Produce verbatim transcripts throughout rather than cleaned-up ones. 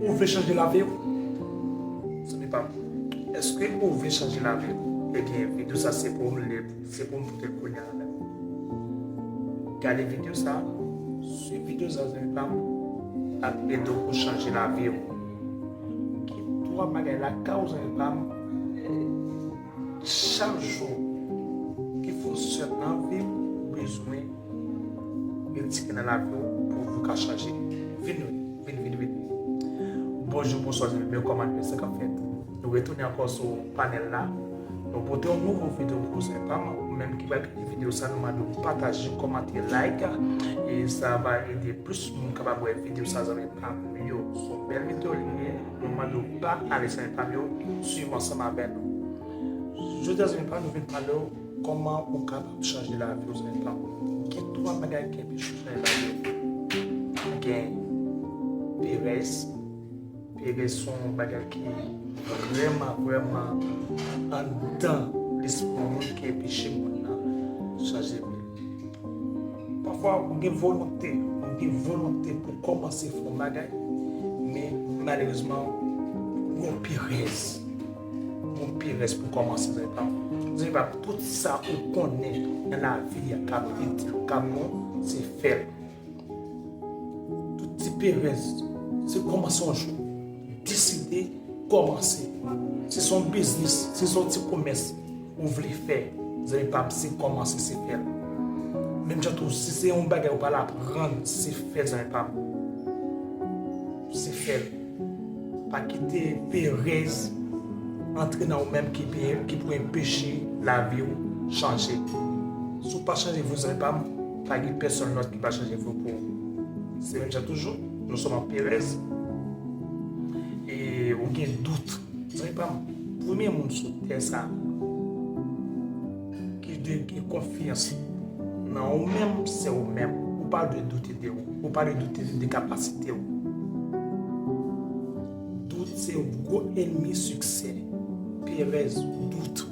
Ou vle chanje lavi w? Zanmi pa m, èske ou vle chanje lavi w? Ebyen, videyo sa se pou ou m li, se pou m pote l kounye a la menm. Gade videyo sa, swiv videyo sa, zanmi pa m, ap ede w pou chanje lavi w. Gen twa bagay lakay ou, zanmi pa m, chak jou ki fè w sèt nan vi w, ou bezwen retire nan lavi w pou vi w ka chanje. Vin, vin, vin, vin. Bonjou, bonswa, zanmi m yo, kòman nou ye, sa k ap fèt? Nou retounen ankò sou panèl la. Nou pote yon nouvo videyo pou ou, zanmi pa m. Ou menm ki pral gade videyo sa, nou mande w pataje, kòmante, like. E sa va ede plis moun kapab wè videyo sa, zanmi pa m yo. Se yon bèl videyo li ye. Nou mande w pa ale, zanmi pa m yo, swiv ansanm avè nou. Jodi a, zanmi pa m, nou vin pale w kòman ou kapab chanje lavi w, zanmi pa m. Gen twa bagay ki enpeche w chanje lavi w. Gen perèz. Perèz se yon bagay ki vrèman, vrèman anndan lespri yon moun ki enpeche moun nan chanje vi l. Pafwa, ou gen volonte, ou gen volonte pou kòmanse fè yon bagay, men malerezman, ou gen perèz. Ou gen perèz pou kòmanse, zanmi pa m. Zanmi pa m, tout sa ou konnen nan lavi a k ap itil, k ap bon, se fè l. Tout ti perèz, se kòmanse yon jou. Deside kòmanse. Si se yon biznis, si se yon ti komès ou vle fè, zanmi pa m, se kòmanse, se fè l. Menm jan tou, si se yon bagay ou pral aprann, se fè l, zanmi pa m. Se fè l. Pa kite perèz antre nan ou menm ki, pe- ki pou enpeche lavi w chanje. Si w pa chanje vi w, zanmi pa m, pa gen pèsonn lòt ki va chanje vi w pou ou. Se menm jan toujou, nou sòm an perèz e ou gen dout. Zanmi pa m, premye moun sou tè sa ki dwe gen konfyans nan ou menm, se ou menm. Ou pa dwe doute de ou. Ou pa dwe doute de kapasite w. Dout se gwo ènmi siksè. Perèz, dout,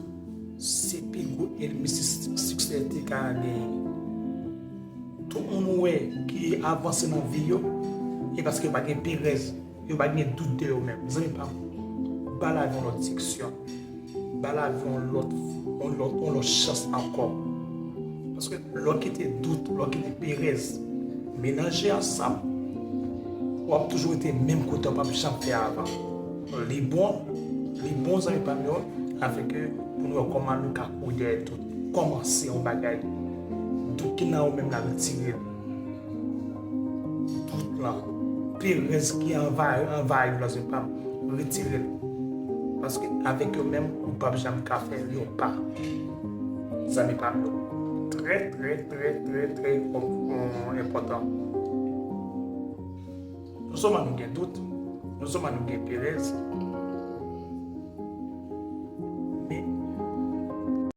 se pi gwo ènmi si- siksè te ka genyen. Tout moun ou wè ki avanse nan vi yo, e paske yo pa gen perèz, yo pa gen dout de yo menm. Zanmi pa m, ba lavi yon lòt direksyon. Ba lavi yon lòt, yon lòt, yon lòt chans ankò. Paske lè w kite dout, lè w kite perèz melanje ansanm, w ap toujou rete menm kote w p ap janm fè avan. Li bon, li bon, zanmi pa m yo, afin ke pou nou wè kòman nou ka kouri dèyè dout. Kòmanse yon bagay. Dout ki nan ou menm la, retire l. Dout lan, perèz ki anvayi, anvayi w lan, zanmi pa m, retire l. Paske avèk yo menm, ou p ap janm ka fè yon pa. Zanmi pa m yo, trè, trè, trè, trè, trè enpò- enpòtan. Non sèlman nou gen dout, non sèlman nou gen perèz,